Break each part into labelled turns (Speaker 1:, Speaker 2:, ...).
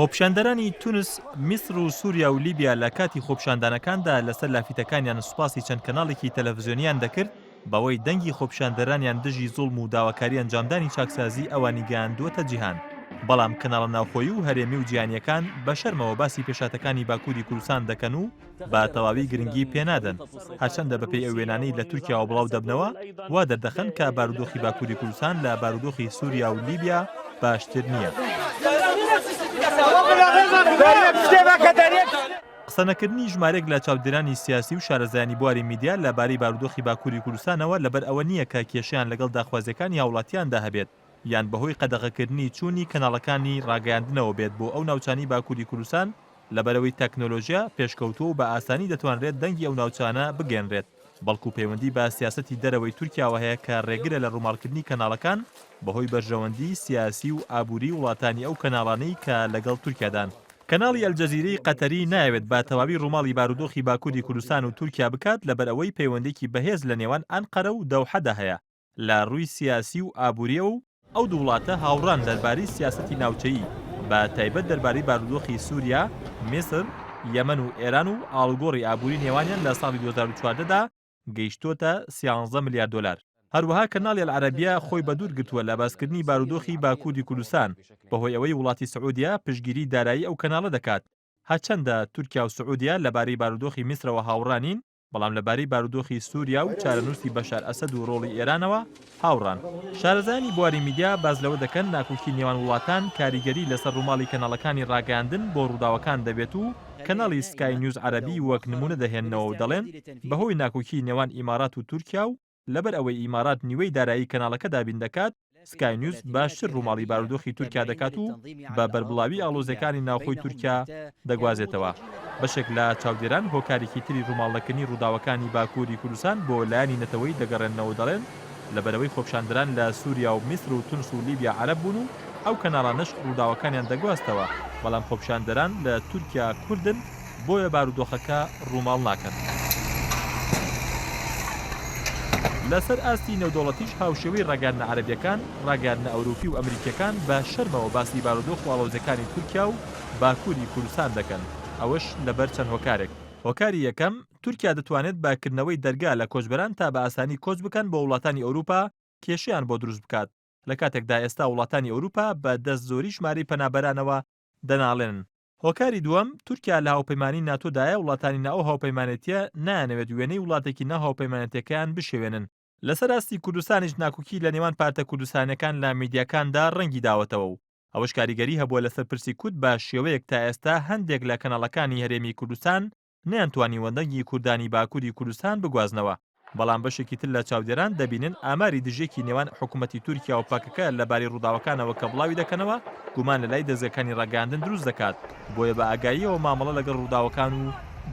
Speaker 1: خۆپیشاندەرانی تونس، میسر و سوریا و لیبیا لە کاتی خۆپیشاندانەکاندا لەسەر لافیتەکانیان سوپاسی چەند کەناڵێکی تەلەفزیۆنیان دەکرد بەوەی دەنگی خۆپیشاندەرانیان دژی زوڵم و داواکاری ئەنجامدانی چاکسازی ئەوانی گەیاندووەتە جیهان بەڵام کەناڵە ناوخۆیی و هەرێمی و جیهانیەکان بە شەرمەوە باسی پێشهاتەکانی باکوری کوردستان دەکەن و بە تەواوی گرنگی پێنادەن، هەرچەندە بەپێی ئەو وێنانەی لە تورکیاوە بڵاو دەبنەوە وا دەردەخەن کە بارودۆخی باکوری کوردستان لە بارودۆخی سوریا و لیبیا باشتر نییە. قسەنەکردنی ژمارەیەک لە چاودێرانی سیاسی و شارەزایانی بواری میدیا لە بارەی بارودۆخی باکوری کوردستانەوە لەبەر ئەوە نییە کە کێشەیان لەگەڵ داخوازیەکانی هاوڵاتیاندا هەبێت یان بەهۆی قەدەغەکردنی چوونی کەناڵەکانی ڕاگەیاندنەوە بێت بۆ ئەو ناوچانەی باکوری کوردستان لەبەرئەوەی تەکنۆلۆژیا پێشکەوتووە و بە ئاسانی دەتوانرێت دەنگی ئەو ناوچانە بگەیەنرێت، بەڵکو پەیوەندی بە سیاسەتی دەرەوەی تورکیاوە هەیە کە رێگرە لە رووماڵکردنی کەناڵەکان بەهۆی بەرژەوەندی سیاسی و ئابووریی وڵاتانی ئەو کەناڵانەی کە لەگەڵ تورکیادان. کەناڵی ئەلجەزیرەی قەتەری نایەوێت بە تەواوی رووماڵی بارودۆخی باکووری کوردستان و تورکیا بکات لەبەرئەوەی پەیوەندیی بەهێز لە نێوان ئەنقەرە و دەوحەدا هەیە لە ڕووی سیاسی و ئابوورییەوە و ئەو دوو وڵاتە هاوڕان دەربارەی سیاسەتی ناوچەیی، بە تایبەت دەربارەی بارودۆخی سووریا، میسر، یەمەن و ئێران و ئاڵوگۆڕی ئابووری نێوانیان لە ساڵی 2014 دا گەیشتۆتە سیانزە ملیار دۆلار. هەروەها کەناڵی ئەلعەرەبیە خۆی بەدوور گرتووە لە باسکردنی بارودۆخی باکووری کوردستان، بەهۆی ئەوەی وڵاتی سعوودیە پشتگیری دارایی ئەو کەناڵە دەکات. هەرچەندە تورکیا و سعوودیە لەبارەی بارودۆخی میسرەوە هاوڕا نین، بەڵام لەبارەی بارودۆخی سووریا و چارەنووسی بەشار ئەسەد و ڕۆڵی ئێرانەوە هاوڕان. شارەزایانی بواری میدیا باس لەوە دەکەن ناکۆکی نێوان وڵاتان کاریگەری لەسەر ڕووماڵی کەناڵەکانی ڕاگەیاندن بۆ ڕووداوەکان دەبێت و کەناڵی سکای نیوز عەرەبی وەک نموونە دەهێننەوە و دەڵێن بەهۆی ناکۆکی نێوان ئیمارات و تورکیا و لەبەر ئەوەی ئیمارات نیوەی دارایی کەناڵەکە دابین دەکات، سکای نیوز باشتر ڕووماڵی بارودۆخی تورکیا دەکات و بە بەربڵاوی ئاڵۆزیەکانی ناوخۆی تورکیا دەگوازێتەوە. بەشێک لە چاودێران هۆکارێکی تری ڕووماڵنەکردنی ڕووداوەکانی باکووری کوردستان بۆ لایەنی نەتەوەیی دەگەڕێننەوە و دەڵێن لەبەرئەوەی خۆپیشاندەران لە سوریا و میسر و تونس و لیبیا عەرەب بوون و ئەو کەناڵانەش ڕووداوەکانیان دەگواستەوە، بەڵام خۆپیشاندەران لە تورکیا کوردن، بۆیە بارودۆخەکە ڕووماڵ ناکەن. لەسەر ئاستی نێودەوڵەتیش هاوشێوەی ڕاگەیاندنە عەرەبییەکان، ڕاگەیاندنە ئەوروپی و ئەمریکییەکان بە شەرمەوە باسی بارودۆخ و ئاڵۆزییەکانی تورکیا و باکووری کوردستان دەکەن، ئەوەش لەبەر چەند هۆکارێک. هۆکاری یەکەم، تورکیا دەتوانێت بە کردنەوەی دەرگا لە کۆچبەران تا بە ئاسانی کۆچ بکەن بۆ وڵاتانی ئەوروپا کێشەیان بۆ دروست بکات، لە کاتێکدا ئێستا وڵاتانی ئەوروپا بە دەست زۆری ژمارەی پەنابەرانەوە دەناڵێنن. هۆکاری دووەم، تورکیا لە هاوپەیمانی ناتۆدایە، وڵاتانی ناو ئەو هاوپەیمانێتیە نایانەوێت وێنەی وڵاتێکی ناو هاوپەیمانێتیەکەیان بشێوێنن. لەسەر ئاستی کوردستانیش ناکۆکی لە نێوان پارتە کوردستانیەکان لە میدیاکاندا ڕەنگی داوەتەوە و ئەوەش کاریگەری هەبووە لەسەر پرسی کورد بە شێوەیەک تا ئێستا هەندێک لە کەناڵەکانی هەرێمی کوردستان نەیانتوانیوە دەنگی کوردانی باکوری کوردستان بگوازنەوە، بەڵام بەشێکی تر لە چاودێران دەبینن ئاماری دژیەکی نێوان حکومەتی تورکیا و پەکەکە لە بارەی ڕووداوەکانەوە کە بڵاوی دەکەنەوە گومان لە لای دەزگەکانی ڕاگەیاندن دروست دەکات، بۆیە بە ئاگاییەوە مامەڵە لەگەڵ ڕووداوەکان و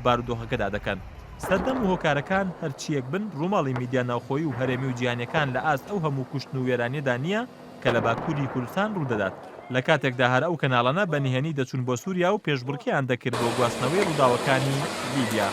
Speaker 1: بارودۆخەکەدا دەکەن. سەردەم و هۆکارەکان هەرچییەک بن ڕووماڵی میدیا ناوخۆیی و هەرێمی و جیهانیەکان لە ئاست ئەو هەموو کوشتن و وێرانیەدا نییە کە لە باکوری کوردستان ڕوودەدات. لە کاتێکدا هەر ئەو کەناڵانە بە نهێنی دەچوون بۆ سوریا و پێشبڕکێیان دەکرد بۆ گواستنەوەی ڕووداوەکانی لیبیا.